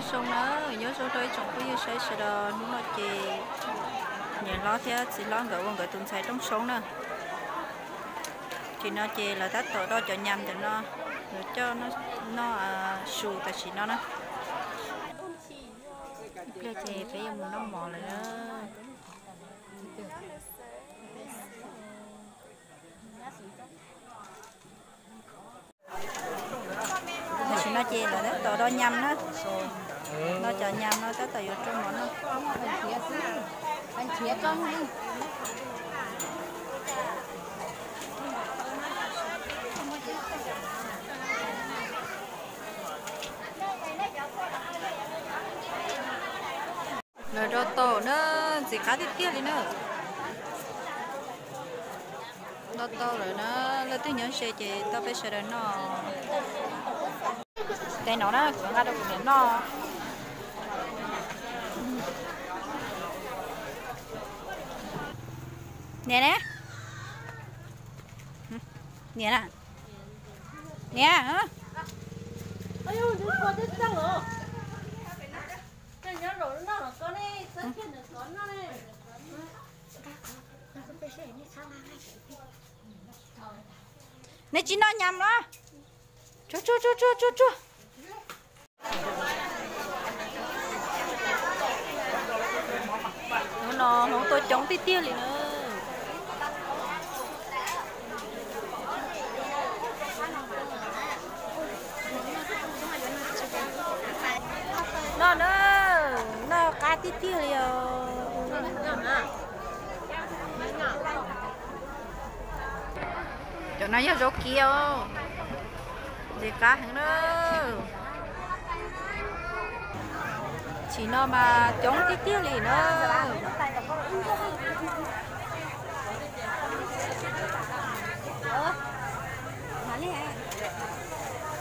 Zoo na, nyob zoo rau ib tsoom phooj ywg saib sawv daws, hnub no ces niam hlob thiab txiv hlob nkawd ua nkawd tus ntxhais rooj soob na. Ces no ces lawv tab tom do cov nyam ntawm no, lawv coj noj su tam sim no na. Ib pliag ces peb yuav mus noj mov lawm na. Tam sim no ces lawv tab tom do nyam na, do cov nyam no tab tom yuav rau mov noj. Lawv do tau na, ntxim qab tiag tiag li na. Do tau lawm na, leej twg nyob ze ces tau peb sawv daws noj. Tes no na, kuv nqa rau kuv niam noj. Niam ne? Niam na? Niam hã? Neb tsis noj nyam los? Tsuag tsuag tsuag tsuag tsuag tsuag. Hnub no hmoob tuaj coob tiag tiag li na. Noj na, noj qab tiag tiag li os. Cov no yog zaub kiab os, ntxim qab heev na. Tam sim no mas coob tiag tiag li na.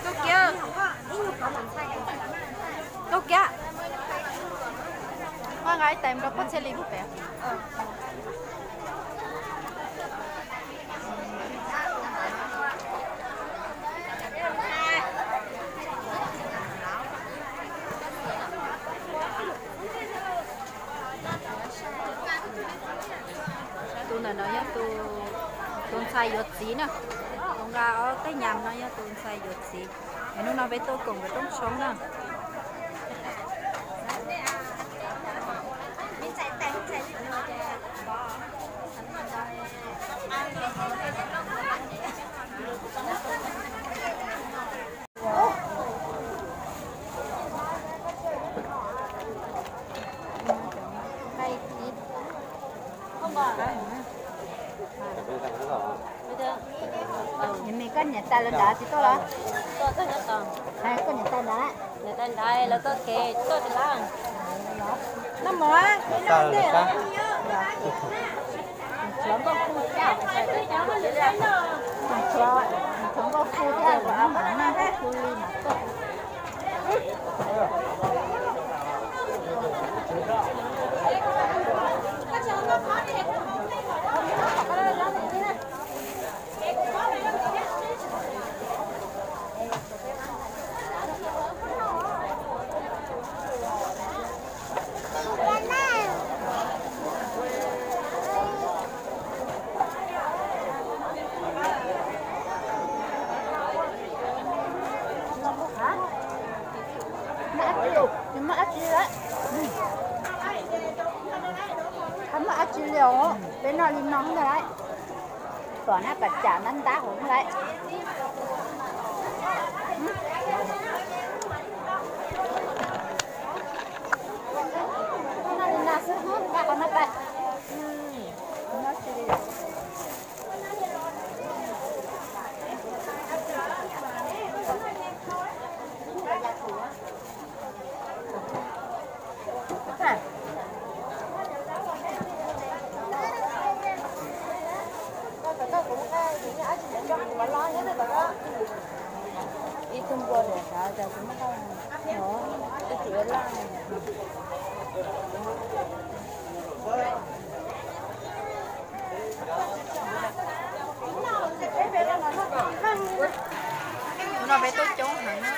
Zaub kiab, zaub kiab, koj nqa ib tais rau pub txhiaj li lub pem. Tus ntawm no yog tus ntxhais yuav txiv na, tus nqa ob tej nyam no yog tus ntxhais yuav txiv. Es hnub no peb tuaj koom nkawd rooj soob na. Koj niam tais lawv nrad tsis tuaj los? Koj niam tais nrad, niam tais nrad lawv tuaj kev tuaj tsis lawm. Noj mov, tshuav nkauj hu thiab, tshuav nkauj hu thiab, mam noj nkauj hu li mam tuaj. Muaj dab tsi li os, peb noj li no ntag lauj. Pom na, pas cas ntab ntab hauv ntag lauj. Noj li no xwb, nqa qhov no pais. Ib tug npua rau sav cas kuv muab qoj, ib tug ua laj. Hnub no peb tuaj coob heev na.